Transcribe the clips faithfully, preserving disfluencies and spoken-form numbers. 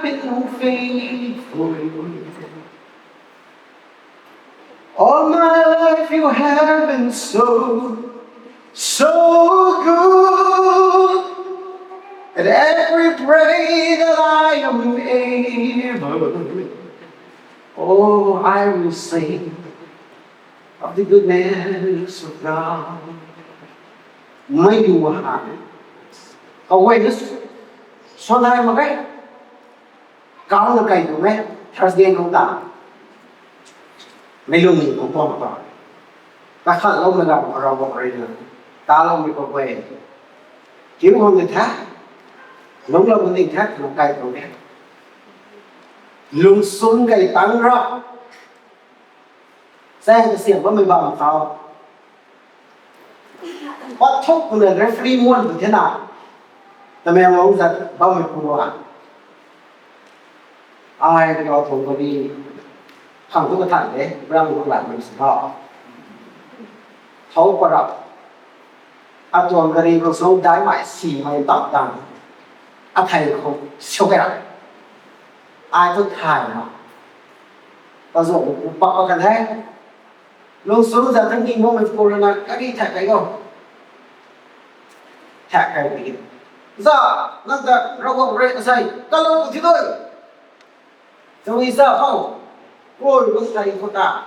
been faithful. All my life you have been so, so good. And every breath that I am able, oh, I will sing of the goodness of God. Mei lu ha. Kawei na s-, suan hai mak ge. Kau na kai tu me, Thursday nung ta. Mei lu ni kung pom ta. Kakhat lou mei ga Ravguangc rui na. Ta lou mei kawei. Kiu hong ni tha. Lung lou ni tha, nung kai tu me. Lung sum kai tang ra. Chaeng kasiam bammei bam khou. Pat thuk twna referee muan tu the na. Tamenglong zat bammei pu a. Ai kau thung kani. Khang tu kathan de, brang tu lat mei si tho. Thou parap. Atuang gari khou sung dai mai si mai tap tang. Athei khou siu kai ra. Ai tu thay na. Kazuh pu pak pak kan the. Lungsung zat tang ding mo mei pu rui na kari thak kai o. Thak kai pi. Za, nang ta Ravguangc rui asei, kalou pu thi doi. Tui za khou. Oi, lung thei khou ta.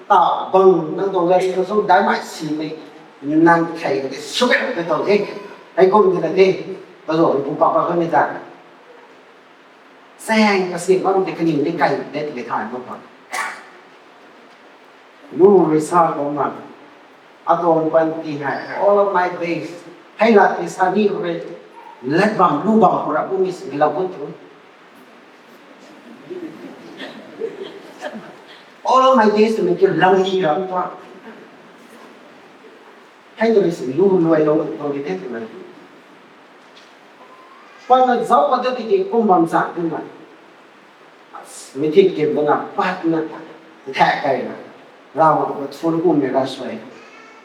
Ta bang, nang tuang gari khou sung dai mai si mei. Nang thei khou te suk e, te tuang the. Hei kum ti na the. Kazuh pu pak pak kan ni ta. Chaeng kasiam bam tei kaning ni kai de tiki thay mak khwan. Lu rui sa kum na. Atuang panty hei, all of my days. Hei lat ti sa ni khou rui. Lat bam, lu bam khou ra kum ni si lau kum tu. All of my days twmei ki lau ni ra kum tua. Hei tu rui si lu luai lou kum ni the twmei. Pan na zauc pat ta tiki kum bam sa kum na. Mei thik kim bam na pat na. Thak kai na. Ravguangc khou thun kum mei ra suai.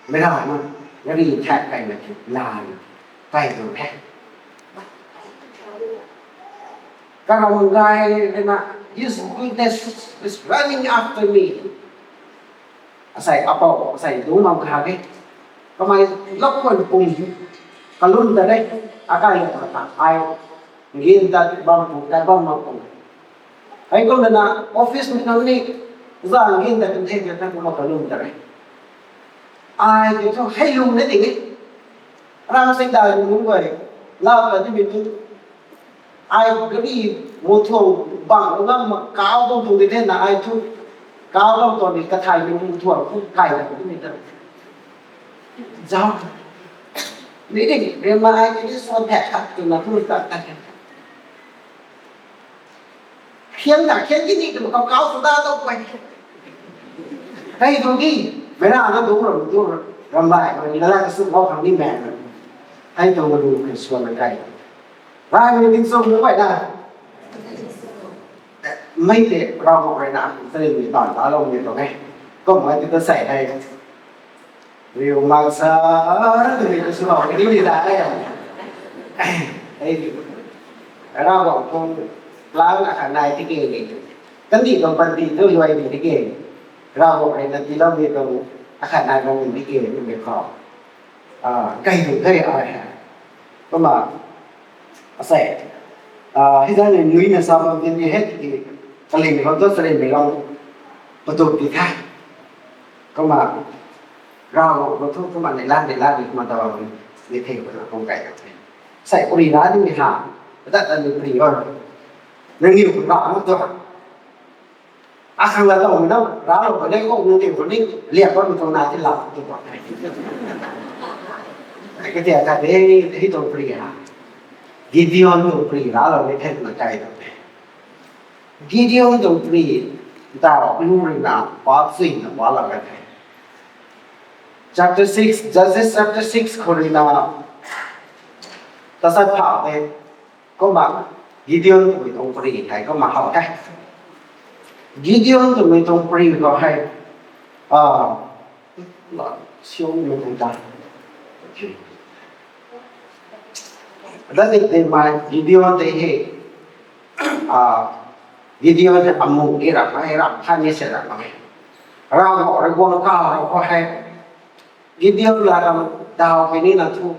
Mei ra na. Gari thak kai na ki. La na. Kai tu the. Karam gay rui na. His goodness is running after me. Asei apou, asei dungc bam kha ke. Kamei lak khwan pum. Kalum ta de. Akai lak ta ai. Ngin tat bam pu, tat bam mak pu. Hei kum na office mei nang ni, za ngin tat kum the, tat kum mak kalum ta re. Ai ki thu hei lum na ting e. Ram sing dai lum lum guay. Lau ta ni mi tu. Ai gari mu thuang bang ngam mak kau bam tu de the na ai thu. Kau bam tu ni kathai ni mu thuang khu kai ta ni ta. Zauc. Ni ding, rui ma ai kini suan thak khat twna thu ta ta. Khian ta khian kini twna kau kau su da tou kuai. Hei tu di, mei ra na tu ram tu ram bai, ram ni la ka su kau khang ni mei na. Hei tu ma lu kri suan na kai. Rai mei ding sung lu kuai na. Mei tei Ravguangc rui na, tei mei tan ta lou mei tuang e. Kum mei tei ta sei hei. Riu mak sa, tei mei ta sw lou, kani ni ta e. Hei, Ravguangc tuang plan akhat nai tiki ni. Kandih tuang panty tu luai ni tiki. Ravguangc rui na tiilou ni tuang akhat nai bam ni tiki ni mei khou. Ah, kai tu kai ai hei. Kumna, asei. Ah, hei zan ni nui na sa bam tin ni hei tiki, kaling khou tu salim mei lou, patuk ti the. Kumna, Ravguangc khou thu kumna ni lan ni lan ni kumna ta bam ni thei kumna kum kai ta the. Sei puri na ni mi ha, ta ta ni puri or. Nang niw kumna mak tu. Akhang la tau na, ralou ka ne ko nung ti ko ni, liak ko nung tau na ti la tu ko. Ka ti ka de, hei tuang puri ha. Gideon tuang puri ralou ni the na kai tau the. Gideon tuang puri, ta ru ri na, pa sui na pa la ka the. Chapter six, Judges chapter six khou rui na, ta sa pha the. Kumna Gideon twmei tuang puri hei kumna how the. Gideon twmei tuang puri khou hei, ah, la, siu mei tuang ta. That is the my Gideon de he. Ah, Gideon de amu ni ram hai ram khan ni se ram hai. Ram ho ram guang ka ram ho hai. Gideon la ram dau ke ni na thu.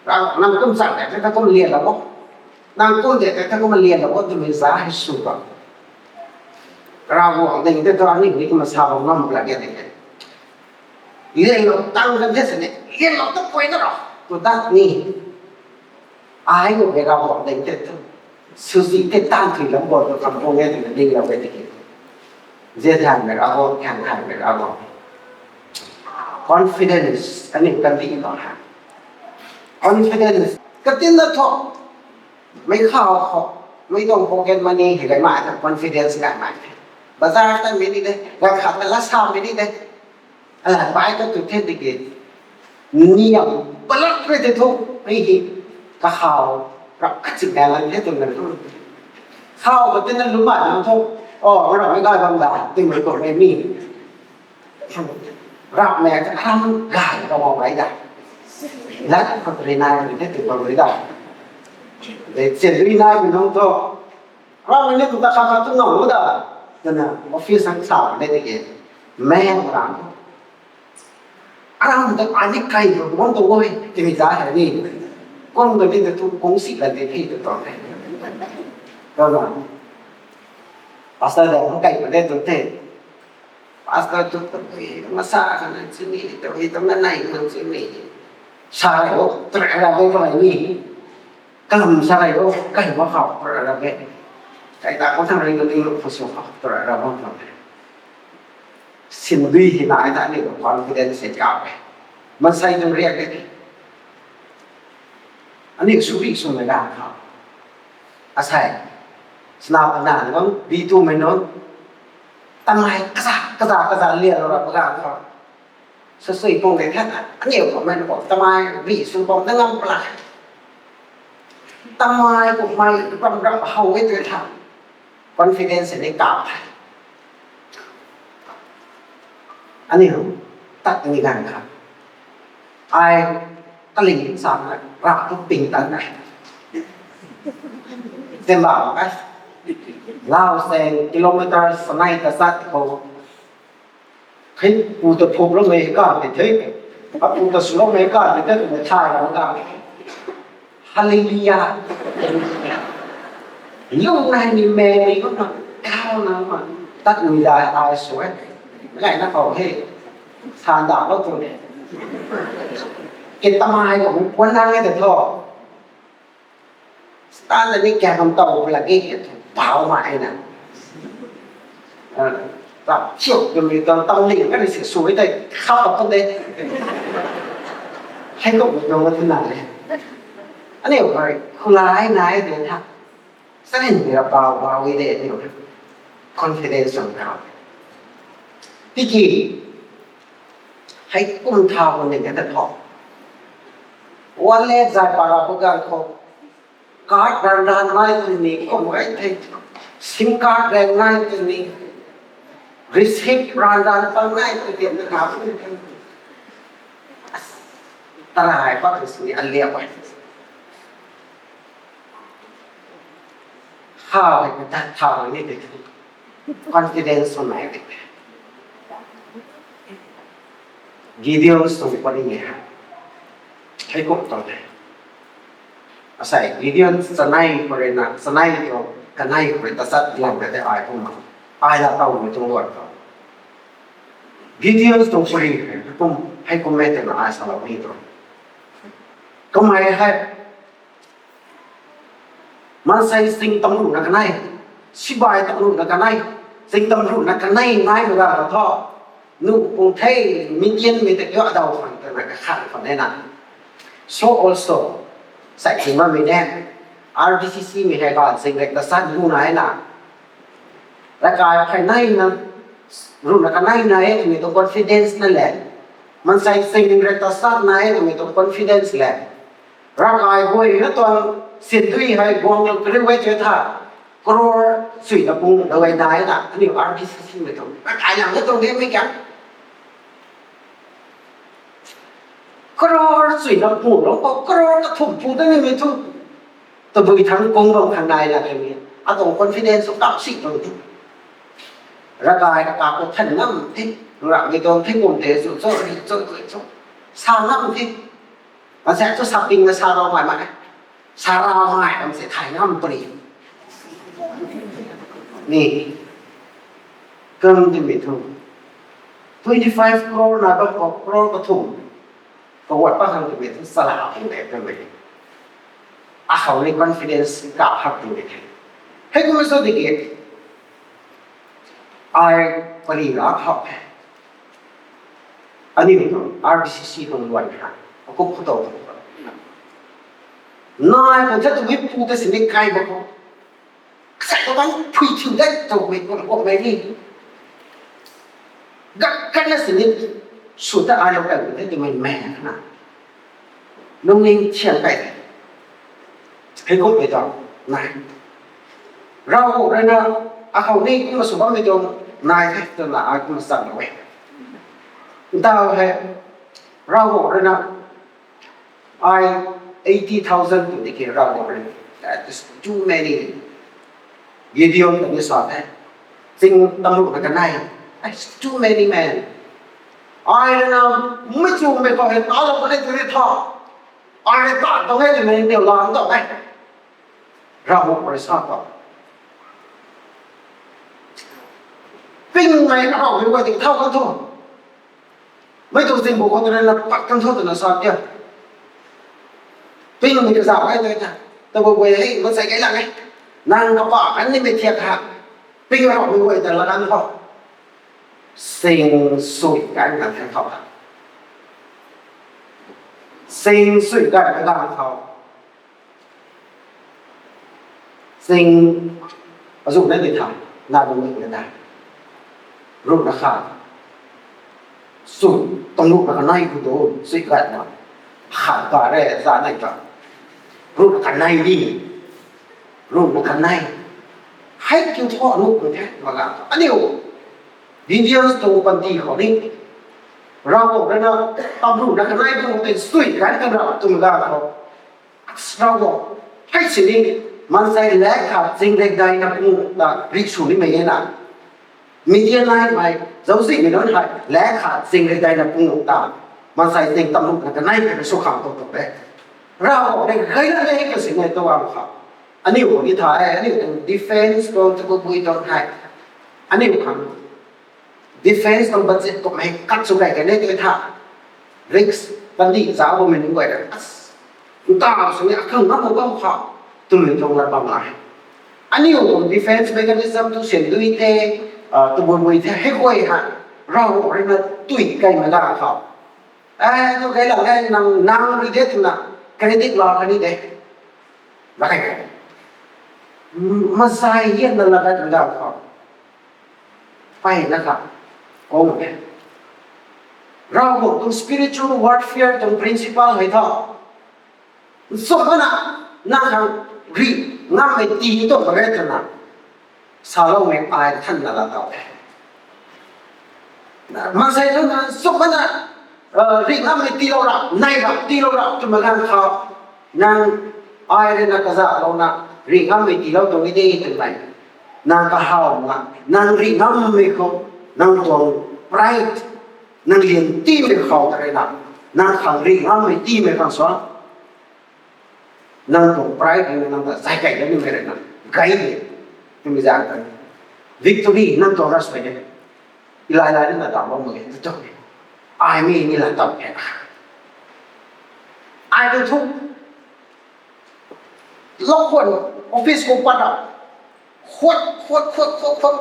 Ram nang kum sa de ta kum lian la bo. Nang kum de ta kum lian la bo tu mi za hai su ba. Ram guang de te to ani ni kum sa ba ngam la ke de. Lian lo tang kan the se ne. Lian lo to koi na ro. To that ni. Ai ko ke Ravguangc ding te tu. Suzy te tan thui lam bol tu kam pung e tu ding lo ke tiki. Zia than me Ravguangc, than than me Ravguangc. Confidence, ani kan di ko ha. Confidence, katin na tho. Mei khau kho, mei tuang pocket money hi lai mai ta confidence lai mai. Bazar ta mi ni de, gakhat ta la sa mi ni de. Ala bai ta tu the tiki. Niam palat re te thu, mei hi. Kakhau, rap kachik na lan the tu na thu. Khau ka tin na lu ma na thu. Oh, rap mei gai bam da, tin mei ko mei mi. Rap mei ka ram gai ka mo bai da. Lat ko ri na ri the tu ko ri da. De chen ri na mi nung thu. Ram mei ni tu ta kha kha tu nung da. Tana office ang sa ne tiki. Mei ram. Aram ta ani kai ru mon tu oi, timi za hai ni. Kong da ni tu kong si la de phi tu to ne. Ram ram. Pastor da kai pa de tu te. Pastor tu tu masa ka na chini, tu hi tu na nai man chini. Sa rai o, tra ra de ko ni. Kalam sa rai o, kai ma khau pra ra de. Kai ta ko thang rai na ding lo phu su khau pra ra bam thang. Sin dui hi na ai ta ni confidence se ka pe. Man sai tu riak de. Ani suri su me ga khau. Asai. Sna pa na ngam, bi tu me non. Tamai kaza, kaza, kaza lia lo ra pa ga khau. Sa sui pung de tha, aniu ko mai ko, tamai ri su pung na ngam pla. Tamai ko mai ram ram hau e tu tha. Confidence ni kap tha. Aniu, tat ni gan kha. Ai, kaling sa na, rap tu ping tan na. Temba ka. Lau seng kilometer sanai ta sat ko. Khin pu ta phuk lou mei ka ti the. A pu ta su lou mei ka ti the, tu thai ram ka. Hallelujah. Lung nai ni mei ni ko na, kau na ma. Tat ni dai ai su e. Ngai na kau he. San da lou tu ne. Ke tamai ko puan na nge de tho. Stan ni kya kam tau pla ge ke tu pau ma ai na. Ah, ta chiu tu mi tang tang ling ka ni si sui tai khap ta de. Hai ko mi tang na le. Ani ko khulai na ai de tha. Sa ni mi ra pau pau i de ni. Confidence on ka. Tiki Hei kum thau ni ka ta tho. Wallet zai para bu gan khou. Card ran ran nai tu ni kum gai the. Sim card ran nai tu ni. Receipt ran ran pang nai tu ni na ka bu. Tarai pa tu sini alia pa. How hei ka ta thau ni te. Confidence hon nai te. Gideon sung pari ni ha. Hei kum tang te. Asai Gideon sanai pari na, sanai to kanai pari ta sat lang ka te ai kum ma. Ai la tau ni tung luat tau. Gideon sung pari kum hei kum me te na ai sa lau ni to. Kum hei hei Mansei sing tam ruhna kanei, sibai tam ruhna kanei, sing tam ruhna kanei nai mei ga tho. Nu kung the, Midianmei ta kiu adau khang twna kakhan khwan e na. So also, sai sing bammei ne, R B C C mei hei ga sing rek ta sat bu na e na. Ravkai phey nai na, ruhna kanei na e twmei tuang confidence na le. Mansei sing rek ta sat na e twmei tuang confidence le. Ravkai guay na tuang sindui hei guang lou kariu e tei tha, crore sui na pung lou e nai na, aniu R B C C mei tuang. Ravkai lang na tuang de mei kya? Crore chuina pu lou khou, crore kathumh pu da nimei thu. Tabui thangc kung bam khang nai na khe mi. Atuang confidence tu kap si tuang the. Ravkai ravkai khou than ngam the. Ramei tuang the kum the chu, chu, chu, chu, chu. Sa ngam the. Mansei chu shopping na sa rau mai mai. Sa rau mai, mansei thay ngam puni. Ni. Kum ti mi thu. Twenty five crore na bam khou, crore kathumh. Kaguat pa khang twmei thu sala hak hung de twmei. Akhou ni confidence kap hak twmei the. Hei kum sw diki. Ai pari ra khou. Aniu tu R B C C tuang luan kha. Akup khou tou. Nai kan the twmei pu ta sini kai ba khou. Sai ko bang phui thiu de twmei kum kum mei ni. Gak kan na sini sw ta ai lou kan de twmei mei na. Lungning thian kai the. Hei kum mei tuang nai. Ravguangc rui na, akhou ni kumna sw bammei tuang nai the twna ai kumna chan lou e. Ntau hei, Ravguangc rui na, ai eighty thousand tw tiki Ravguangc rui na, that is too many. Gideon ta ni sa the. Ching tamruh na kanei. That's too many men. Ai rui na, mei chumei khou hei talou kanei tw ri tho. Ai ta tuang e twmei niw lan tuang e. Ravguangc rui sa tuang. Pingmei akhou mei guay ti thau kan thu. Mei tuang zingbu khou twna pat kan thu twna sa tia. Pingmei kazauh e tei ta. Tabui guay hei mansei kai lang e. Nang kapa kan nimei thiak ha. Ping akhou mei guay ta la kan khou. Sing sui kan kan thiak khou. Sing sui kan kan khou. Sing azuh na ni tha, na bung ni na. Ruh na kha. Sui, tang ruh na kanei khou tu, sui gat na. Kha ta re, za nai ta. Ruh na kanei ni. Ruh na kanei. Hei kiu thu ruh na the, ma ga. Aniu. Gideon tuang panty khou ni. Ravguangc rui na, tam ruh na kanei bung tei sui kan kan ra twmei ga khou. Ravguangc, hei sini, mansei lakh khat chingrik dai na pung ta rih sw nimei e na. Midianmei, zauczihmei nunc hei, lakh khat chingrik dai na pung ta. Mansei ting tam ruh na kanei ka sw khang tou tou de. Ravguangc rui gay na le ka sini tu am kha. Aniu khou ni tha e, aniu tuang defense tuang, tabui tuang hei. Aniu khang defense tuang budget kum hei kat sw kai kan e tei tha. Risk kandih zauc bammei nunc guay rui, as, ntaw sini akhang ngam mak bam kha, twmei tuang lat bam la e. Aniu tuang defense mechanism tu sian dui the, ah, tabui bui the, hei guay hei, Ravguangc rui na tui kaimei la khou. Eh, tu kai la e, nang, nang rui de twna, credit la kani de. La kai. Mansei hian na la kai twna khou. Payna kha. Kung e. Ravguangc tuang spiritual warfare tuang principle hei thu. Nchumhmei na, nang khang rih ngammei tii tu mak ge twna. Saloumei ai than na la taw e. Mansei tu na, nchumhmei na, rih ngammei tiilou ra, nai ra, tiilou ra twmei ganv khou. Nang ai rui na kazauhlouna, rih ngammei tiilou tuang ni de twmei. Nang kahaw na, nang rih ngammei khou, nang tuang pride, nang lian tiimei khou ta rui na, nang khang rih ngammei tiimei khang sw. Nang tuang pride rui na nang ta zay kai da nimei rui na, gay de. Twmei zaeng ta. Victory nang tuang ra sw de. Ilai lai na ta bam mak ge tu. Ai mi ni la taw e. Ai tu thu. Lou khwan office khou pat ra. Khwan, khwan, khwan, khwan, khwan.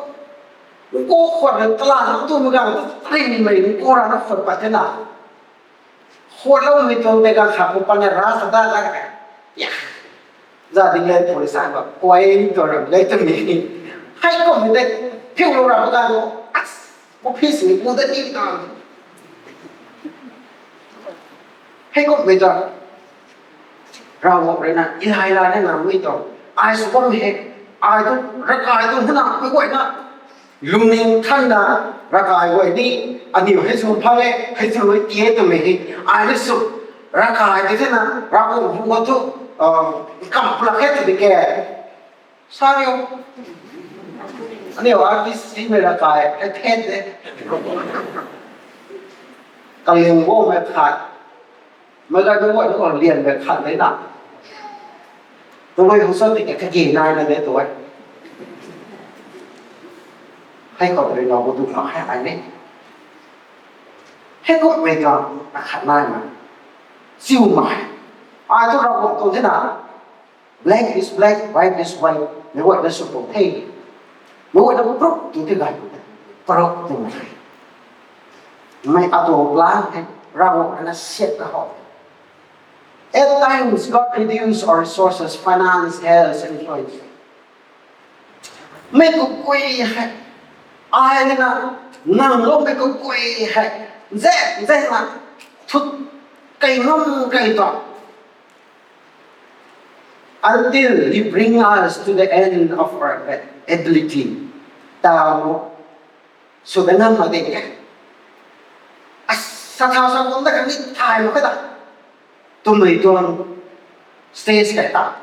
Nko khwan na tala na tu mi gang tu rin mei nko ra na khwan pat the na. Khwanloumei tuang tei ganv khat khou pat na ra sa da la ka. Ya. Za ding le police ba kuay tu ram le tu mi. Hei kummei tei phiulou ra ba ganv khou. As. Office ni pu da ni ta. Hei kummei ta. Ravguangc rui na, Ilai la na nang mi tuang. Ai sw bam he. Ai tu, ravkai tu huna, mei guay na. Lungning than na, ravkai guay ni, aniu hei sw phang e, hei sw rui ti e twmei hei. Ai ni sw, Ravkai ti thena, Ravguangc hu thu, kam pulak khe ti ke. Sa rio. Aniu artist simei ravkai, hei then de. Kaling guangmei khat. Mei gay mei guay tu lianmei khat de na. Tumei hu sa ti ke kagi nai na de tu e. Hei khou rui na hu tu na hei ai ni. Hei kummei ka, akhat nai na. Chiu mai. Ai tu Ravguangc tuang thena. Black is black, white is white. Mei guay na sw tuang the. Mei guay na paruk tuang the gay. Paruk tuang the. Mei atuang plan hei, Ravguangc na siat ta how. At times, God reduce our resources, finance, health, influence. Mei kukui hei, ai na, nang lou mei kukui hei, zek, zek na, thut, kai ngam kai ta. Until He bring us to the end of our ability. Tau, sw da ngam mak ding e. Asa thau sa kum da kan ni thay mak khe ta. Tumei tuang stage kai ta.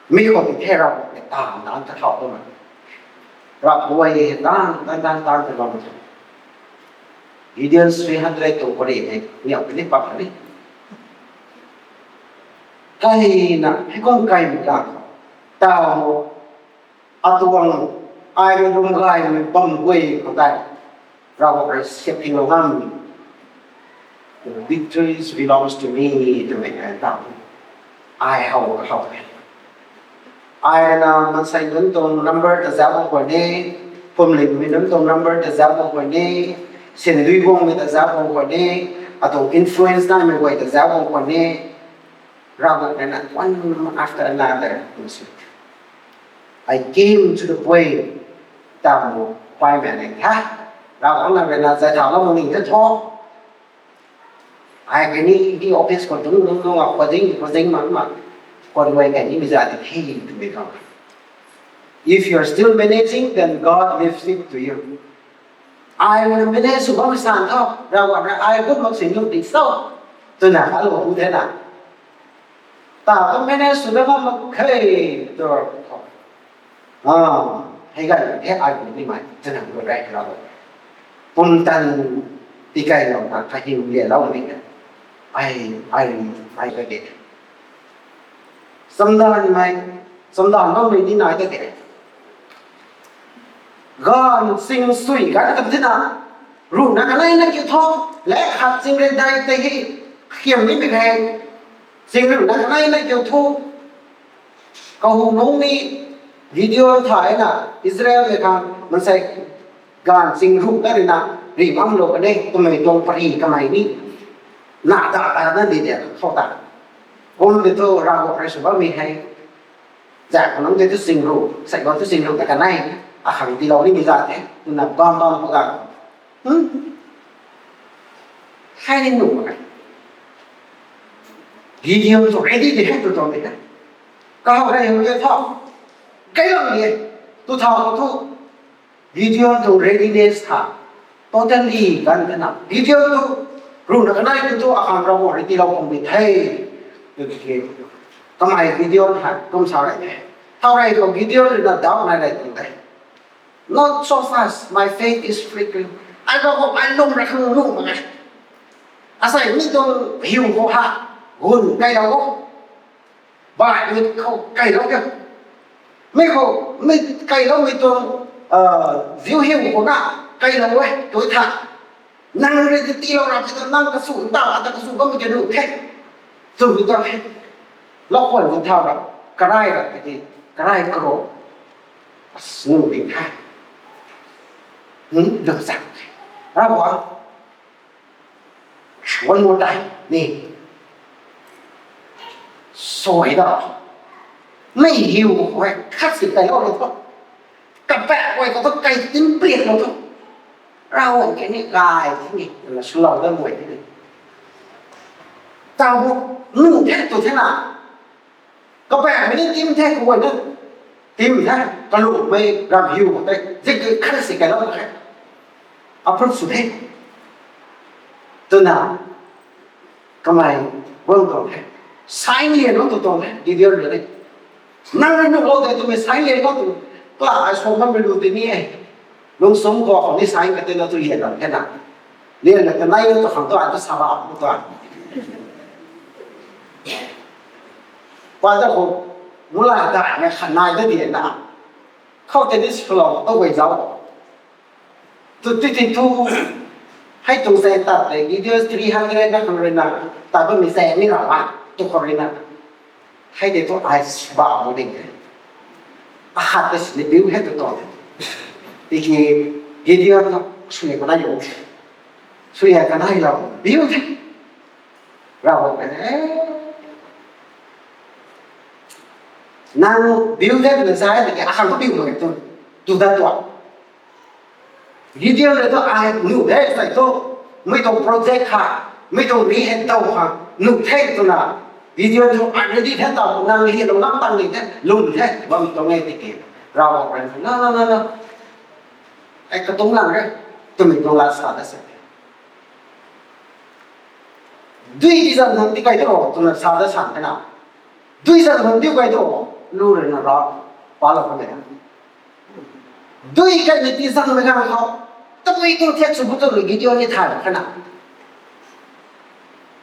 Mi khou ti the Ravguangc ta, ta, ta thau kum. Ravguangc ta, ta, ta, ta, ta, ta, ta. Gideon three hundred tuang pari ni, ni au ni pak ni. Kai na, hei kum kai mi ta. Tau, atuang, ai rui rum gaymei bam guay khou tei, Ravguangc rui siap tinglou ngam. The victories belongs to me, twmei kai ta. Ai how, how. Ai na mansei nunc tuang number ta zauc bam khwan e, phuamlingmei nunc tuang number ta zauc bam khwan e, sindui guangmei ta zauc bam khwan e, atuang influence naimei guay ta zauc bam khwan e, Ravguangc rui na one after another, I came to the point, tamu paimei ni tha. Ravguangc na rui na zai thau lou ning the tho. Ai kani di office khou dung dung dung a khou ding khou ding mak mak. Khou rui kani mi za di the twmei tuang. If you are still managing, then God lifts it to you. Ai na manage sw bam san tho, Ravguangc rui ai gut mak sin lu di so. Twna kha lou hu the na. Ta ta manage sw da bam mak khe, tu tho. Ah, hei gay the ai kum ni mai, twna kum rei Ravguangc. Pumtan tikai lou na, kahym lialou ni na. Ai, ai, ai gay de. Chamdanmei, chamdan bammei ni nai ta de. Gaanv ching sui gan kan thina, ruhna kanei na kiu tho, le khat ching re dai tei hi, khiam ni mi hei, ching ruhna kanei na kiu tho, kahunungc ni, Gideon thay na, Israelmei khang, mansei, gaanv ching ruh na rui na, ri bamlou kan e, twmei tuang pari kamei ni, na da da na di de, khou ta. Kum di thu Ravguangc rui sw bammei hei, zak khou nunc tei tu ching ruh, sei khou tu ching ruh ta kanei, akhang tiilou ni mi za the, twna bam bam khou ga. Hmm? Hei ni nuh e. Gideon tu ready di hei tu tuang di hei. Kahow rei hei tho. Kailam di e. Tu thau khou thu. Gideon tu readiness tha. Totally gan the na. Gideon tu ruhna kanei tu tu akhang Ravguangc rui tiilou khang di the. Tu di the. Kamei Gideon hei kum sa rei the. Thau rei khou Gideon rui na doubt nai rei tuang de. Not so fast, my faith is flickering. Ai Ravguangc, ai lwm rui khang nuh mak e. Asei mi tuang hiu khou ha, gun kailou o. Baihmei khou kailou ke. Mi khou, mi kailoumei tuang, ziu hiu khou na, kailou e, tu tha. Nang rui ti tiilou ra ti tu nang kasu ta, ata kasu bammei kiu nuh the. Twmei tuang he. Lou khwan ti thau ra, karai ra ti, karai karo. Nuh ding the. Hmm, dang zang. Ravguangc. One more time, ni. Soi da. Mei hiu khou khat si kailou lou tho. Kapaek guay khou thu kai tim priak lou tho. Ravguangc kani gay the ni, na swlou dat guay the ni. Tau bu, nuh the tu the na. Kapaekmei ni tim the, kaguay na tim the, kalumei ram hiu khou tei zik khat si kailou khe. Approve sw the. Twna, Kamei guang tuang the. Sign lian o tu tuang the, Gideon rui ni. Nang rui nuh lou de twmei sign lian o tu. Kla ai suan bammei lu tei ni e. Lung sum khou khou ni sign ka tei na tu lian lam the na. Lian na kanei tu khang tu ai tu sa ba tu tuang. Pa ta khou, mula ta na khanai ta dian na. Khou tei ni swlou ta guay zauc. Tu ti ti tu, hei tuang se tat tei, Gideon three hundred na khang rui na, tat bammei se ni ra ma, tu khou rui na. Hei tei tu ai sba mo ding e. Akhat tei sini biu hei tu tuang. Tiki Gideon tu suni kanei lou. Suni kanei lou. Biu the. Ravguangc rui, nang biu the twna sa e, tiki akhang tu biu mak e tu, tu dat tuang. Gideon rui tu ai nuh de, sai tu, mei tuang project kha, mei tuang mi hei tau kha, nuh the twna. Gideon tu ai ready the tau, nang hi lou nang tang ni the, lum the, bam tuang e tiki. Ravguangc rui, no, no, no, no. Ai katung lang re, twmei tuang la sa da se. Dui ti zan hang ti kai tu, twna sa da san the na. Dui zan hang diu kai tu, lu rui na ra, pa la pa me. Dui kai ni ti zan mei gang khou, tabui tu thiak sw bu tu rui Gideon ni thay kha na.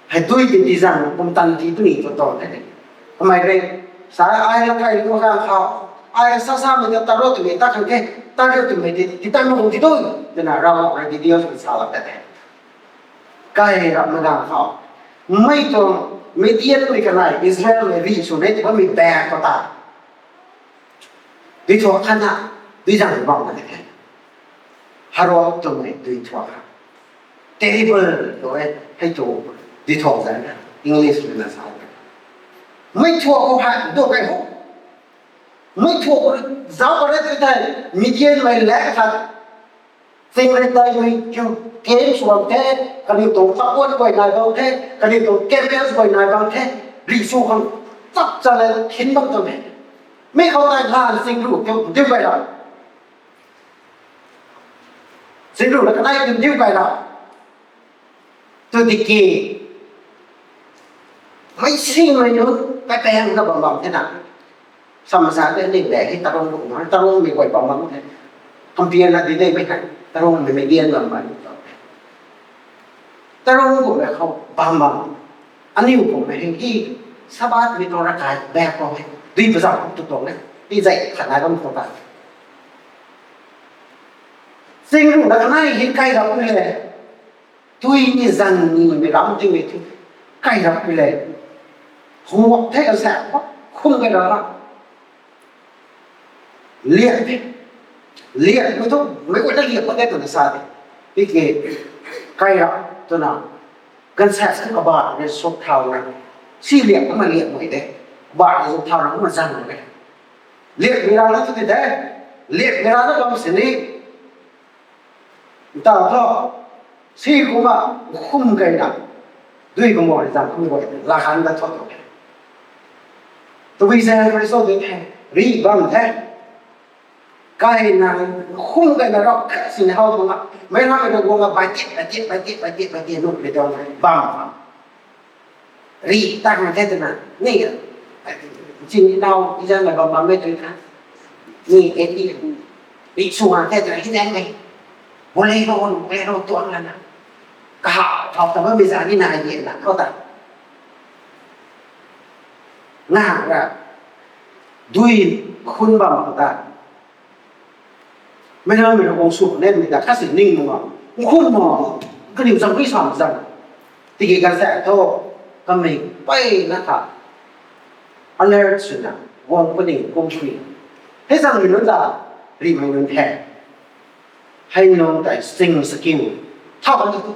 Hei dui ti ti zan kum tan ti tu ni tu tuang the. Kamei rui, sa ai la kai lu gang khou, ai sa sa mei ta taro twmei ta khang the, taro twmei ti, ti tan mak kum ti tu, twna Ravguangc rui Gideon rui sa la ta the. Kai rap mei gang khou, mei tuang Midianmei kanei Israelmei rih sw nei tu bammei bag khou ta. Dui thuak khat na, dui zang bam na the. Harok twmei dui thuak khat. Terrible tu e, hei tu dui thuak zan na, English rui na sa. Mei thuak khou hei, tu kai ho. Mei thuak khou zauc kare tu thei, Midianmei lak khat. Ching rui tei mei kiu, camp sw bam the, kaniw tuang chakuan guay nai bam the, kaniw tuang camels guay nai bam the, rih sw khang chap cha le thin bam tuang the. Mi khou tei lan chingru kiu diu kai ra. Chingru na kanei kiu diu kai ra. Tu tiki, mei sing rui nu, kai pang na bam bam the na. Sam sa te ning de, hei tarung ru na, tarung mei guay bam bam the. Compare na di de mei khat, tarung mei mei dian bam bam. Tarung ru mei khou bam bam. Aniu khou mei hei, Sabbath mei tuang ravkai bag khou hei. Dui bazar khou tu tuang e. Ti zai khat nai bam khou ta. Chingru na kanei hei kai rap mei le. Tui ni zan ni mei ram ti mei tu. Kai rap mei le. Huak the kan sa, khum kai ra la. Liak the. Liak mei tu, mei guay na liak pat the twna sa de. Tiki, kai rap twna. Kan sa sa kaba rui suk thau na. Si liak kumna liak mei de. Kaba rui suk thau na kumna zan mei de. Liak mei ra na tu ti de. Liak mei ra na bam sini. Ntaw thu, si kumna, khum kai na, dui kumna zang khum guay, la khan da thu tu. Tabui se rui so dui the, rih bam the. Kai na, khum kai na rau khat sini how kumna, mei na mei na guang na bai tit, bai tit, bai tit, bai tit, bai tit, nuk bai tuang, bam. Rih tak na the twna, ni, chini nau, izan la bam bam mei tu na. Ni, e ti, rih sw na the twna, hi zang mei. Bolero, bolero tuang la na. Kaha, thau ta bam mei zan ni na ye na, khou ta. Na, ra, dui, khun bam ta. Mei na mei na guang sw nen mei ta khat si ning mak, nkhun mak, kaniw zang rui sam zang. Tiki kan sa thu, kamei pey na kha, alert swna, guang puni, guang puni. Hei zang mei nunc ta, rih mei nunc the. Hei nunc tei sing sa kiu. Thau kan tu tu.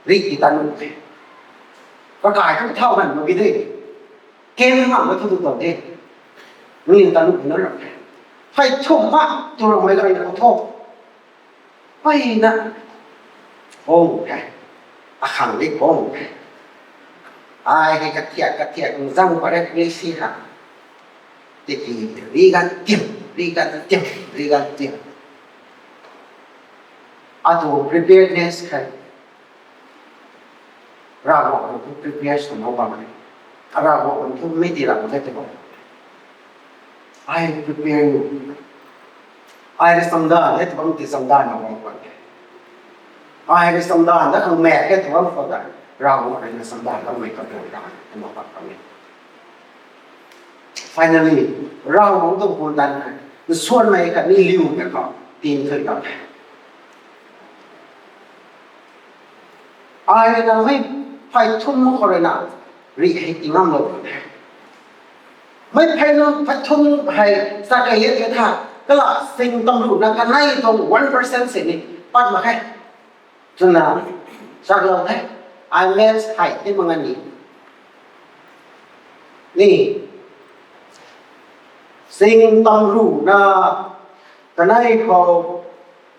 Rih ti tan nunc the. Kakai thu thau kan mak ki de. Ken mak na thu tu tuang de. Rih tan nunc na ram the. Hei thum ma, tu ram mei kai na thu. Pey na, hong the, akhang di hong the. Ai hei kathiak, kathiak, zang pa re ni si ha. Tiki, ri gan tim, ri gan tim, ri gan tim. Atu preparedness khe. Ravguangc thu prepare sw mak bam e. Ravguangc thu mi ti ram the tu bam. Ai prepare nu. Ai rui chamdan the tu bam ti chamdan na bam bam. Ai rui chamdan da khang mak the tu bam khou ta. Ravguangc rui na chamdan da mei ka bam da tu bam bam e. Finally, Ravguangc tuang pumtan hei nsuanmei khatni liu mei khou tin thui bam the. Ai rui na mei phey thum khou rui na rih hei ti ngamlou bam the. Mei phey nunc phey thum hei sa kai e tha, kala sing tamruh na kanei tuang one percent sini pat mak khe. Twna chaklou the, ai maths hei ti mak nga ni. Ni, sing tamruh na kanei khou,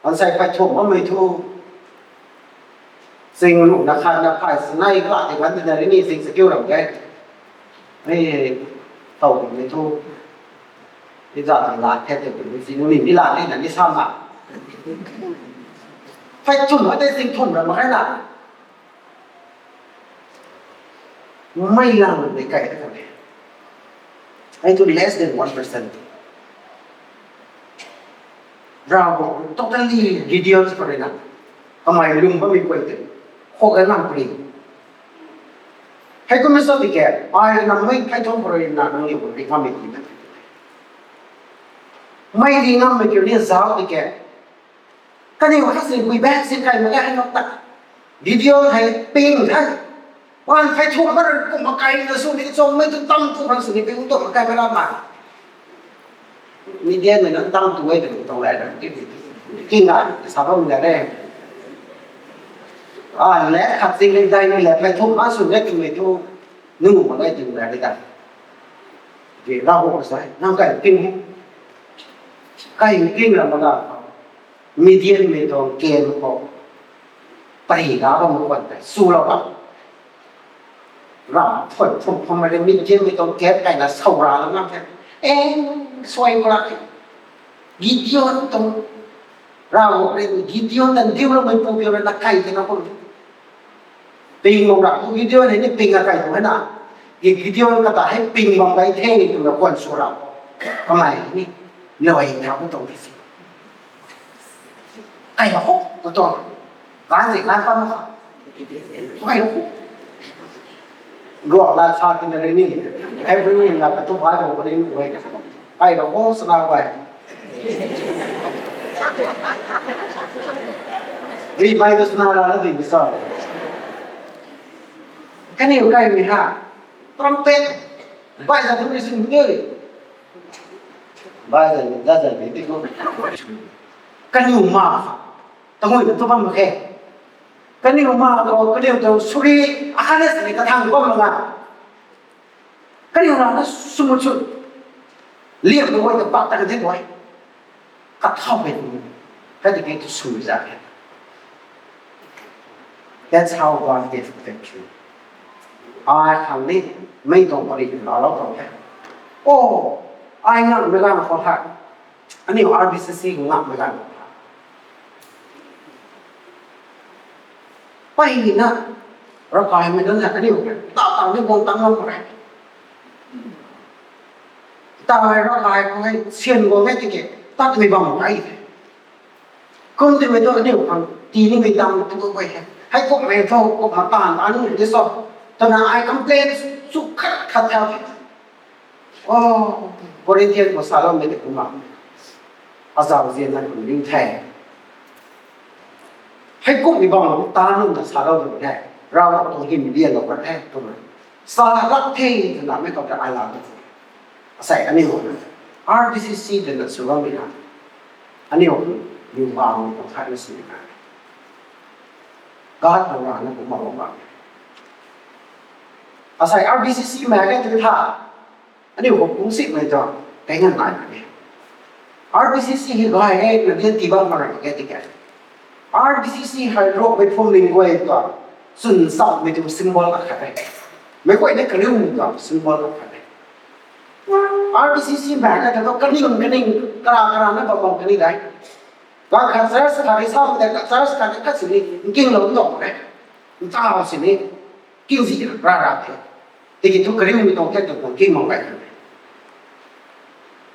ansei phey thum bammei thu, sing ruh na khat na phey sanei kala ti kan tina ri ni sing sa kiu ram ke. Hei, tow mei thu, ti za tang la the te tu si nu ni ni la ni na ni sa ma. Phey thum a te sing thum ram mak khe na. Mei lang mei kai ta kan e. Ai tu less than one percent. Ravguangc totally Gideon khou rui na, kamei lung bammei guay tei khou gan lang puni. Hei kummei sa tiki, ai rui na mei phey thum khou rui na nangniw khou ri ngammei ti na. Mei ri ngammei kiu ni zauc tiki, kaniw khat si gui back si kai mak ge hei lou ta. Video hei ping the. Wan phey thum mak rui kum mak kai na sw ni chong mei tu tam tu khang sini ping tu mak kai mak ra ma. Media mei na tam tu e tu tong lai ra ki, ki nga sa bam ga re. A, le khat sing ni dai ni le phey thum mak sw ni tu mei tu nu mak kai tu lai ri ta. Di ra ho sa, nang kai ping. Kai ping ra mak ga. Midianmei tuang camp khou pari ga bam khwan tei swlou bam. Ram phun phun phun mei Midianmei tuang camp kaina sawralou ngam the. E, suai mak ra. Gideon tuang, Ravguangc rui Gideon tan diuloumei pu kiu rui na kai tina khou ping bam ra, Gideon hei ni ping a kai tuang e na. Gi Gideon kata hei ping bam gai the twna khwan sw ra. Kamei ni, loi thau khou tuang di si. Kai ho, khou tuang. Gan zi gan pam kha. Kai ho. Guang la sa tina ri ni. Every week la ka tu bai ho ko ni wei. Kai ho, sana bai. Ri bai tu sana ra na di ni sa. Kaniw kaimei ha, trumpet, bai zat tu ri sin ni. Bai zat ni, zat zat ni ti ko. Kaniw ma, tangui na tu bam mak khe. Kaniw ma ko, kaniw tu suri, akhat na sini kathang bam mak nga. Kaniw na na sumut sut. Liam tu wai ta pak ta ka di wai. Kathau hei tu, kati ki tu sui za hei. That's how God gave the victory. Ai khang ni, mei tuang pari laalou tuang the. Oh, ai ngam mei lang khou hei. Aniu R B C C ngam mei lang khou hei. Peyna, ravkai mei nunc hei aniu ta tang ni guang tang ngam mak e. Ta hei ravkai khou hei syan guang e tiki, tat mei bam mak e. Kum timei tu aniu khang tii nimei tang tu guay hei. Hei kumhmei thu, kumhmei taanv aniu di so. Twna ai complain sw khat khat the. Oh, Corinthian khou saloumei tei kumna, azau zian na kum ling the. Hei kumhmei bam ta nunc na salou tu the. Ravguangc tuang hym lianlou khat the twna. Sa lak the twna mei khou ta ai la tu. Asei aniu R B C C twna sw bammei na, aniu niw bam tuang khat na sini na, God tuang rana kumna bam bam. Asei R B C C mei ke tu tha, aniu khou kungsikmei tuang kaingam nai mak e. R B C C hei gay e na di tii bam mak ra mak e tiki, R B C C hei Rongmei phwamling guay tuang chwn chaumei tuang symbol akhat e. Meic guay ni kariumei tuang symbol akhat e. R B C C mei ka ta tu kaning kaning, kara kara na bam bam kani dai. Ganv khat church khat rui sa mak tei, church khat khat sini nkinglou tuang e. Ntaw sini Kingzi ra ra the. Tiki thu kariumei tuang the tu tuang king mang gai the.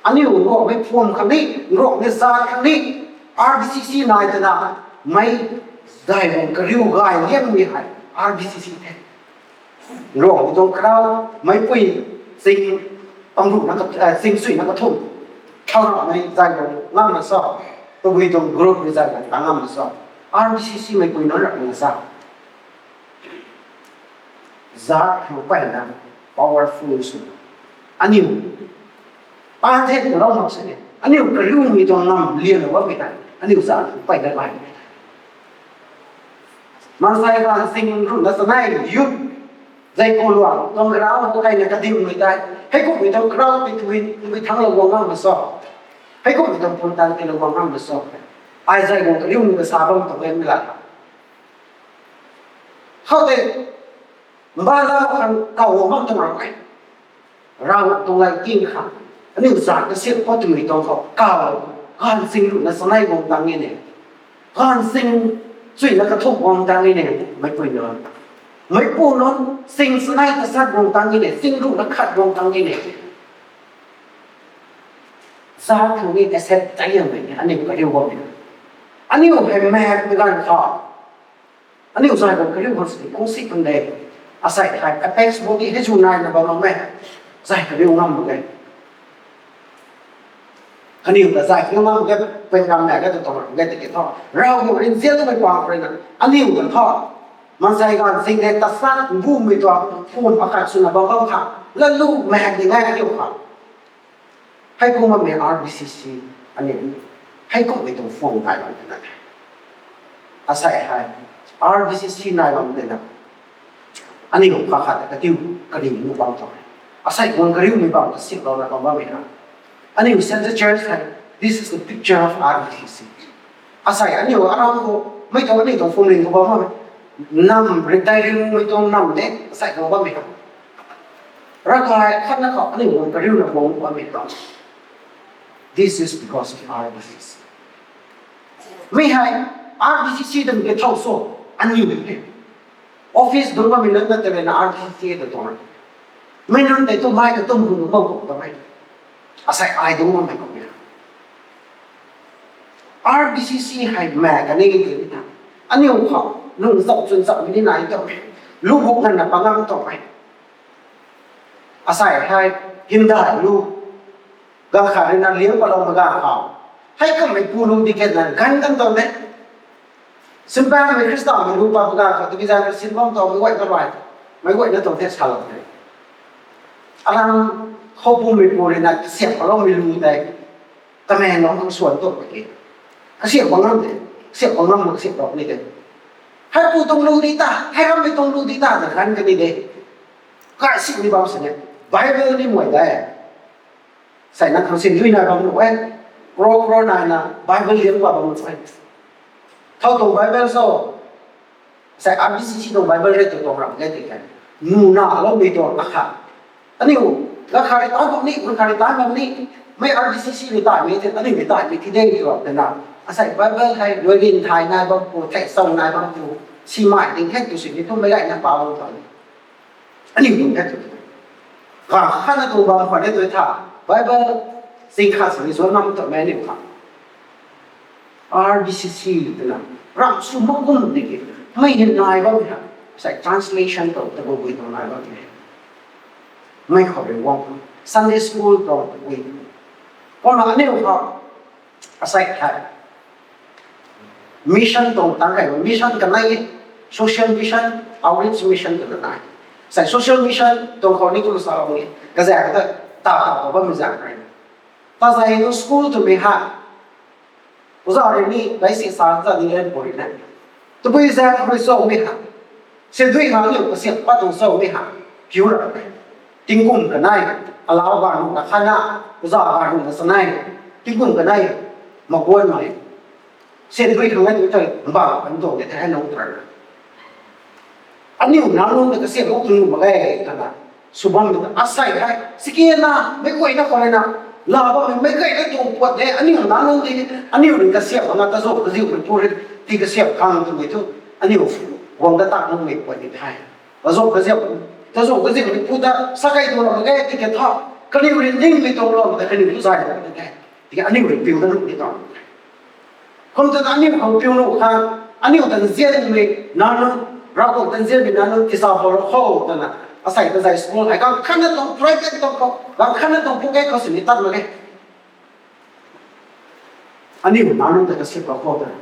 Aniu Ruangmei phum khang ni, Ruangmei zat khang ni, R B C C nai twna, mei zai bang kariu gay liangmei hei R B C C the. Ruangmei tuang khrau, meipui, ching, pangruhna ka, eh, ching suina kathumh. Thau ramei zai bang ngam na sa, tabui tuang group ni zai bang ta ngam na sa. R B C C meipui nunc ramei sa. Zat khou mpeyna powerful sw. Aniu, pa the twlou mak sini. Aniu kariumei tuang ngam lianlou bammei tei aniu zat khou mpeyna bai. Maansei ganv sing ruhna chanei youth, zai khou luang tuang khrau khou kaina kadimei tei, heikumhmei tuang khrau tei tui, tui thanglou guang ngam na sa. Heikumhmei tuang phun tan tiilou guang ngam na sa. Ai zai guang kariumei kasa bam tuang e mi la. Khoutei, mbala khang kaw bam tuang ram e. Rav tuang lai king khang, aniu zat kasiam khou twmei tuang khou kaw, ganv sing ruhna chanei guang tang e ne. Ganv sing suina kathumh guang tang e ne, meipui nunc. Meipu nunc, sing chanei kasat guang tang e ne, sing ruhna khat guang tang e ne. Zat khang ni asset tei liangmei ni aniu kariu bammei. Aniu hei mak mei ganv khou, aniu zai bang kariu bam sini kungsi pun de. Asei hei apex body hei zu naina bam mak e. Zai kariu ngam mak e. Kaniw ta zai kariu ngam mak ge, pui ngam na ge tu tuang ram ge tiki thu, Ravguangc rinzianmei pang khou ruina aniu ta thu, maansei ganv sing de tasat mbumei tuang phum akhat swna bam bam kha, lalu mak ni nai aniu kha. Heikumna mei R B C C, aniu, heikumhmei tuang phone nai bam twna, asei hei, R B C C nai bam twna, aniu kha khat ta katiu, kariu nu bam tuang. Asei guang kariumei bam ta siklouna bam bammei na. Aniu Central Church hei, this is the picture of R B C C. Asei aniu aram khou, mei tuang aniu tuang phone ring khou bam bammei. Nam retiringmei tuang nam de, asei guang bammei na. Ravkai khatna khou aniu guang kariuna guang bammei tuang. This is because of R B C C. Mi hei, R B C C twmei ke thau so, aniu de. Office dungc bammei nunc na tei ruina R B C C ta tuang. Mi nunc tei tu mai katum hu bam kum ta mei. Asei ai dungc bammei kum e. R B C C hei mak kani tei na. Aniu khou, nung zauc chwn zaucmei ni nai tuang e. Lubuk nganvna pangam tuang e. Asei hei, hymdaih lu, ganv khat ruina liang paloumei ganv khou, heikumhmei pu lu di ketna ganv kan tuang de. Simbaanmei Khrista mei lu pa ganv khou, tiki zan sin bam tuang mei guayna rai, mei guayna tuang the salou the. Alang khou pumeipu ruina kasiam paloumei lu tei, kameng lung khang suan tuang mak e. Kasiam bam ngam de, kasiam bam ngam mak kasiam lou ni de. Heipu tuang lu di ta, hei rammei tuang lu di ta na ganv kani de. Kaisimei bam sini, Bible ni muay de. Sei na khang sin dui nai bam nuh e, crore crore naina Bible liang pa bam nuh e. Thau tuang Bible so, sei R B C C tuang Bible rei tu tuang ram ge tei kan, nu na loumei tuang akhat. Aniu, ganv khat rui tan bam ni, ganv khat rui tan bam ni, mei R B C C rui tanmei the, aniu rui tanmei thi de tw twna. Asei Bible hei luai rin thay nai bam pu, thei chau nai bam pu, simei ding khe tu sini tumei gayna pa bam tuang. Aniu tuang the tu. Ganv khatna tuang bam khwan e tu tha, Bible sing khat sini zuan nam tuang mei aniu kha. R B C C twna, ram sw mak kum tiki, mei hin nai bammei ha, sei translation tuang tabui tuang nai bammei. Mei khou rui guang, Sunday school tuang tabui. Kumna aniu khou, asei hei, mission tuang tang hei, mission kanei, social mission, outreach mission twna nai. Sei social mission tuang khou ni kum salou ni, kazaeng ta, ta ta khou bammei zaeng rui. Tazei tu school twmei ha, oza rui ni, leisi sa za ni len puri na. Tabui zaeng rui chomei ha. Sindui khang aniu kasiam pat tuang chomei ha. Kiu ra. Tingkum kanei, alau ganv nunc na khatna, oza ganv nunc na chanei. Tingkum kanei, maguanmei. Sindui khang aniu tei, mbang kan tuang de thei nung tra. Aniu nac nunc ta kasiam mak tu nuh mak ge twna. Sw bammei ta asei hei, sikina, meic guayna khou ruina, la bammei meic guayna tuang puat de, aniu nac nunc di, aniu rui kasiam makna tazuh kaziu mei pu rui, ti kasiam khang twmei thu, aniu guang dat tak makmei puat di the. Tazou kaziap, tazou kaziap ni pu ta sa kai tuang ram ke, tiki tha, kaniw ri ningmei tuang ram ta kaniw tu zay ram ke, tiki aniu ri piu na ru ni tuang. Kum ta aniu khang piu nu kha, aniu tan zian mi nanu, Ravguangc tan zian mi nanu, tisa bo ro kho tana, asei ta zai school hei, gang khan na tuang private tuang kho, gang khan na tuang pu ke kho sini tat mak e. Aniu nanu ta kasip ro kho tana,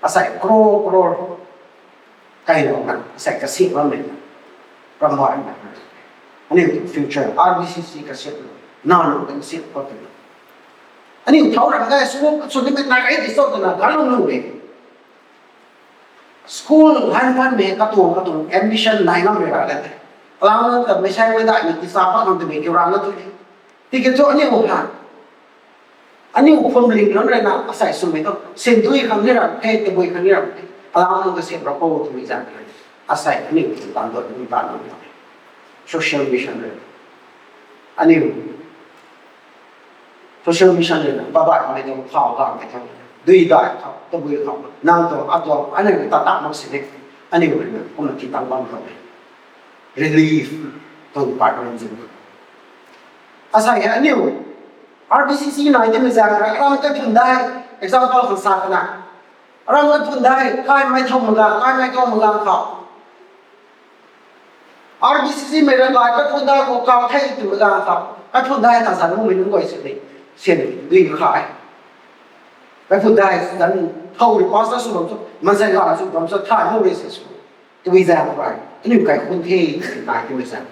asei crore crore, kai lo na, asei kasip ram mei, ram bai na, aniu tuang future, R B C C kasip, nanu ta kasip kho tana. Aniu thau ram ga school sw nimei na kai ti so tana, gan lung lung e. School han pan mei katuang katuang ambition nai ngam mei ra le. Alang nang ta mei sai mei dai ni tisa pa khang twmei kiu ra na tu. Tiki thu aniu ha, aniu phwamling lun rui na asei swmei tu, sindui khang ni ram the, tabui khang ni ram the. Alang nang ta sip ro kho twmei zan. Asei aniu tan dot ni tan dot. Social mission rui. Aniu social mission rui na, babai mei tuang khou, gang mei tuang, dui dai khou, tabui khou, nang tuang, atuang, aniu ta tak mak sini, aniu rui na, kumna ti tang bam khou, relief tuang department zin. Asei hei aniu, R B C C nai timei zaeng rui, aram kathun dai, example khang sa kana, aram kathun dai, kaimei thau magang, kaimei kau magang khou. R B C C mei ravkai kathun dai khou kau the twmei ganv khou, kathun dai ta zan mumei nunc guay sini, sini dui kha e. Kathun dai zan thau rui pastor sw bam sw, mansei la sw bam sw, thay mumei si sw. Twmei zaeng rui, aniu kaikhun the, nai twmei zaeng.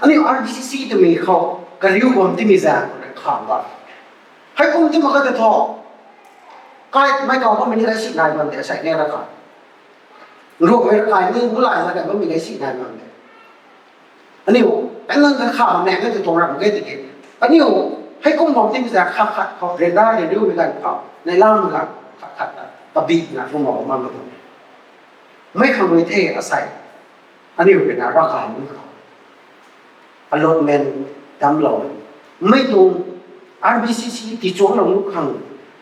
Aniu R B C C twmei khou, kariu bam timei zaeng rui khang ba. Heikum ti mak ka ta thu. Kaimei kau bammei ni rai si nai bam de, asei ne ravkai. Ruakmei ravkai ni, mulai na kai bammei rai si nai bam de. Aniu, ai nang ka kha ne, ka tu tuang ram ke tiki. Aniu, heikum bam timei zaeng khat khat khou, ryanra ryanriumei ganv khou, neilamei ganv khat khat ta, tabina kum bam bam tu. Mei khang rui the asei. Aniu rui na ravkai ni khou. Allotment damlou. Mei tuang R B C C tichuanglou nu khang.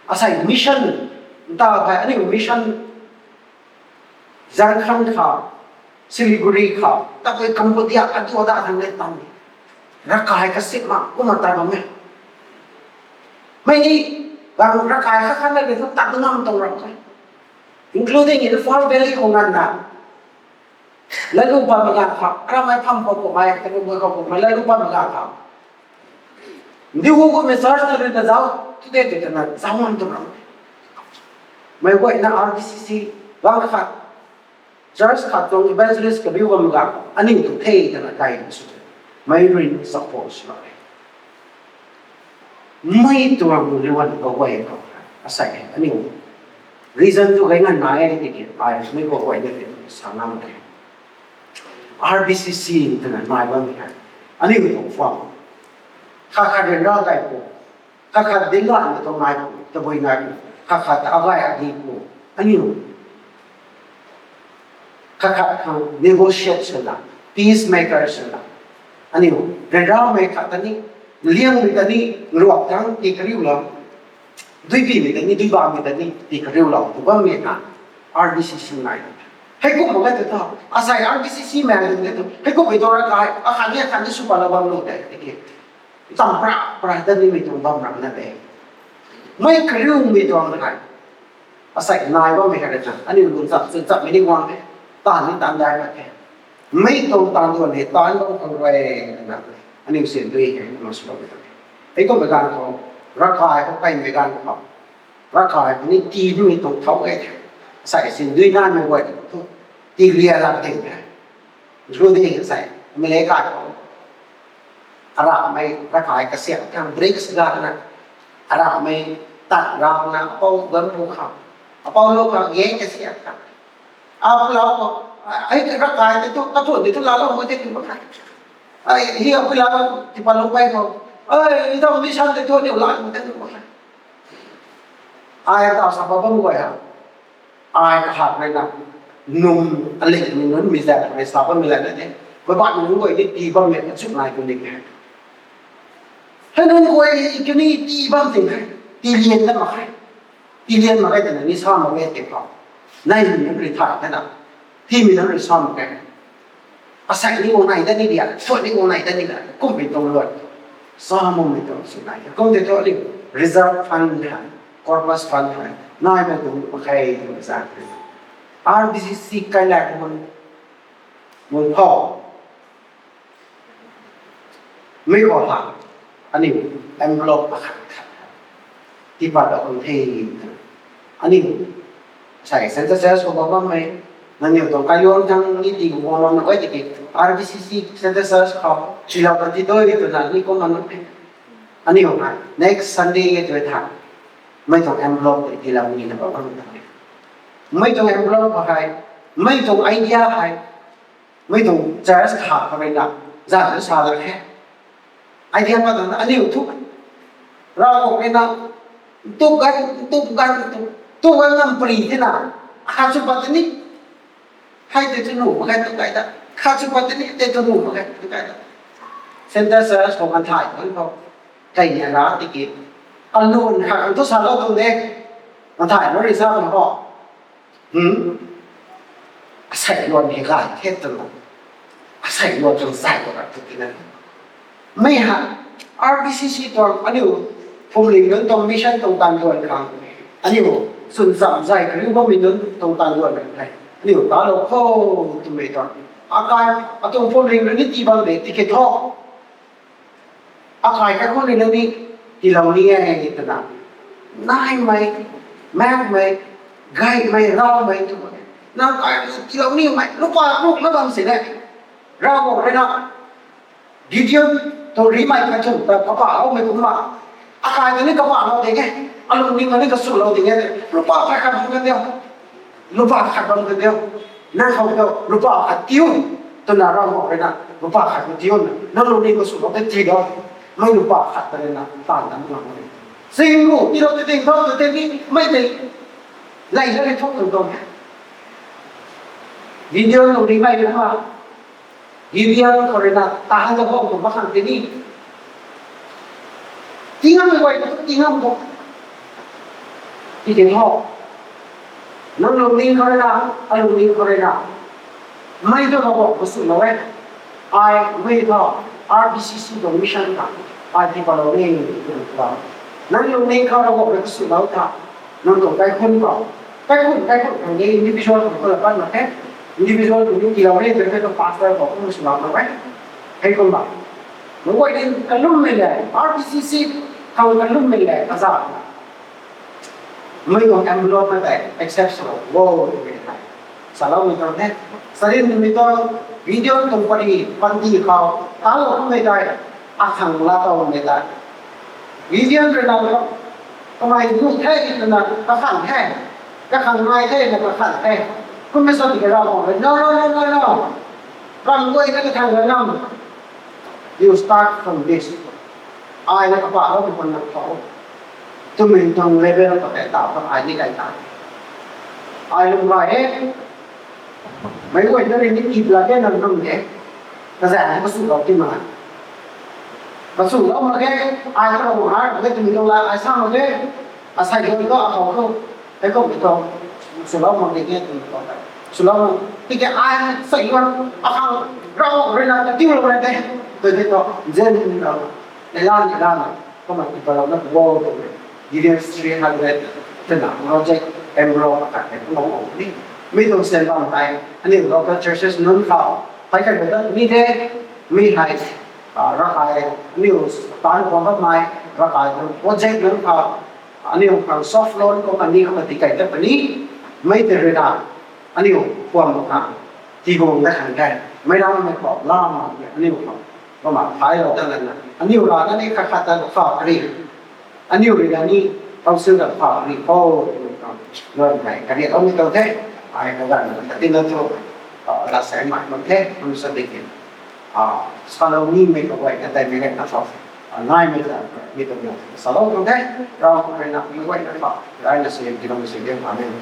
Asei mission, nta hei aniu mission Jharkhand khou, Siliguri khou, tabui Cambodia, atu ada thang le tam. Ravkai kasip mak, kumna ta bam e. Mei ni, bang ravkai kha khan le tu tat ngam tuang ram khe. Including Imphal Valley khou nganvna. Lalupam magang khou, aramei pham khou kumhmei, kaniw bui khou kumhmei, lalupam magang khou. Ndiu gu gu mei church na rui na zauc, tu de tu na zauc ngam tuang ram. Mei guayna R B C C, bang khat, church khat tuang evangelist kabiu bam magang, aniu tu the twna kai sw. Mei rui support sw e. Mei tuang liwan kaguay khou, asei, aniu reason tu kai nganvna e tiki, ai mei kaguay na tei sa ngam de. R B C C twna nai bammei hei, aniu tuang pham. Khat khat ryanra kai pu, khat khat dinc ganmei tuang nai pu, tabui nai pu, khat khat ta agay adi pu, aniu khat khat khang negotiate swna, peacemaker swna, aniu ryanramei khat ta ni, liangmei ta ni, ruak thang ti kariulou, duipimei ta ni, duibammei ta ni ti kariulou tu bammei na, R B C C nai. Heikum mak ka tu tho, asei R B C C mei tu tho, heikum mei tuang ravkai akhat ni akhat ni sw palou bam lou de tiki. Tam pra pra ta nimei tuang bam ram na de. Mei kariumei tuang hei, asei nai bammei hei rui na, aniu lung chap chun chapmei ni guang de, taanv ni taanv dai mak khe. Mei tuang taanv duan hei taanv bam khang rui na, aniu sindui hei na sw bammei ta. Heikum mei ganv khou, ravkai khou kaimei ganv khou, ravkai khou ni tii nimei tuang thau e the. Asei sindui nanmei guay tu, tii lia lak ting the. Including asei, mei le kai khou. Aramei ravkai kasiak khang BRICS ganvna, aramei tat rana, apou gan pu khang, apou lou khang e kasiak khang. Apou lou khou, ai ravkai tei tu, kathun tei tu laalou mak the tw mak khe. Ai hi apou lou, tipatlou pei khou, ai, i dau mission tei tu aniu laa mak the tw mak khe. Ai ta sa pa bam guay ha. Ai kahak rui na, num, aling ni nunc mei zaeng rui sa bammei la na de. Baihbaihmei nunc guay ni tii bammei achuk nai tu ning he. Hei nunc guay kini tii bam ting he. Tii lian na mak khe. Tii lian mak khe twna ni sa mak khe tei khou, nai nunc rui thay the na. Thimei nunc rui sa mak khe. Asei ni guang nai dat ni dia, suat ni guang nai dat ni da, kummei tuang luan. Sa makmei tuang sw nai. Kum tei thu aniu reserve fund hei, corpus fund hei, naimei tuang mak khe twna sa. R B C C kailak mun, mun khou. Mi khou ha, aniu envelope akhat khat tipat lou khang the. Aniu sei Centre Church khou bam bammei, nangniw tuang kailuang thang ni tii khou bam bam na kai tiki, R B C C Centre Church khou silou kan ti doi twna ni kum bam bammei. Aniu hei next Sunday e tw tha, mei tuang envelope tei tiilou ni na bam bam ta. Mei tuang envelope hei, mei tuang idea hei, mei tuang church kha khou rui na, zan tu sa la khe. Idea ma tuang na aniu thu, Ravguangc rui na, tu gan, tu gan, tu, tu gan ngam pari thena, akhat sw pat ni. Hei tei tu nuh mak khe tu kai ta, khat sw pat ni, tei tu nuh mak khe tu kai ta. Centre Church khou kan thay kan khou, kai ni ra tiki, kalun khat kan tu salou tuang de, kan thay lou rui sa kan khou. Hmm? Asei luan hei gay the twna, asei luan tuang zay khou rap tu tina. Mei ha, R B C C tuang aniu, phuamling nunc tuang mission tuang taanv luan khang, aniu, chwn cham zay kariu bammei nunc tuang taanv luan khang the. Aniu talou kho twmei tuang. Akai, atuang phuamling nunc ni tii bam de tiki thu. Akai kaikhunc rui nang ni tiilou ni e twna, naimei, makmei, gaymei, ravmei twmei, nang kai tiilou nimei lupa ruk na bam sini. Ravguangc rui na, Gideon tuang rimei kathumh ta kapahloumei kumna, akai ta ni kapahlou ding e, alungning ta ni kasulou ding e, lupa khat khat bam kan diu. Lupa khat bam kan diu. Nang khou tu lupa khat tiu, twna Ravguangc rui na, lupa khat tiu na, nang lungning kasulou tei tii dou. Mei lupa khat ta rui na taanv dam ngam e. Sing lu tiilou tei ding thu tu tei ni mei tei, lay la rui thuk tu tuang e. Gideon lungning mei kumna, Gideon khou rui na taanv ta bam tu mak khang tei ni, tii ngammei guay tu tii ngam tu, tiki thu, nang lungning khou rui na, alungning khou rui na, mei tu Ravguangc kasulou e. Ai mei thu, R B C C tuang mission ta, ai tipatlou ni, nang lungning khou Ravguangc rui kasulou tha, nang tuang kaikhunc khou, kaikhunc, kaikhunc khang ni individual khang khou la pat mak khe. Individual khang ni tiilou re twna khe tu pastor khou kum swlou mak e. Hei kumna, mei guay ni kalummei le, R B C C khang kalummei le kaza, mei tuang envelope na tei accept swlou o twmei hei saloumei tuang the. Sarinmei tuang, Gideon tuang pari panty khou talou kummei tei, akhang laa towmei tei, Gideon rui na, kamei nuh the twna kakhang the, kakhang nai the na kakhang the. Kummei sa tiki Ravguangc rui, no, no, no, no, no, ram guay na kakhang ra ngam. You start from this. Ai na kapahloumei khwan na khou, twmei tuang level khou tei ta khwan ai ni kai ta. Ai lung gay e. Meic guay na rui ni kip la ke nang nang de. Kazanc kasulou ti mak, kasulou mak khe. Ai ta Ravguangc har mak khe twmei tuang la ai sa mak khe. Asei guay tu akhou tu, hei kummei tu, swlou mak di khe twmei tuang ta, swlou mak tiki ai sei guan akhang Ravguangc rui na katiulou mak de, tw di tu, nzian ni rau, neilan neilan na, kumna tipalou na bo twmei, Gideon's three hundred twna project envelope akhat hei kumna guang ni. Mi tuang syan bam tei aniu local churches nunc khou, hei kai ta ni de, mi hei, ravkai, aniu taanv khwan bammei, ravkai tuang project nunc khou, aniu khang soft loan kumna ni kumna tikai ta puni, mei tei rui na, aniu khwan mak khang, tiguang dat khang the, meic rammei khou laa mak aniu khou, kumna thailou ta lana, aniu rana ni khat khat ta pha kari, aniu rui na ni council ta pha kari khou, twmei tuang, luan hei kariatloumei tuang the, ai kaganv ta tina thu, lat saimei mak the, kum sa di ki, salou nimei kaguay kateimei gayna khou, naimei ta, mi tuang salou tuang the, Ravguangc rui na meic guayna khou rana sw tiilou sw di, amen.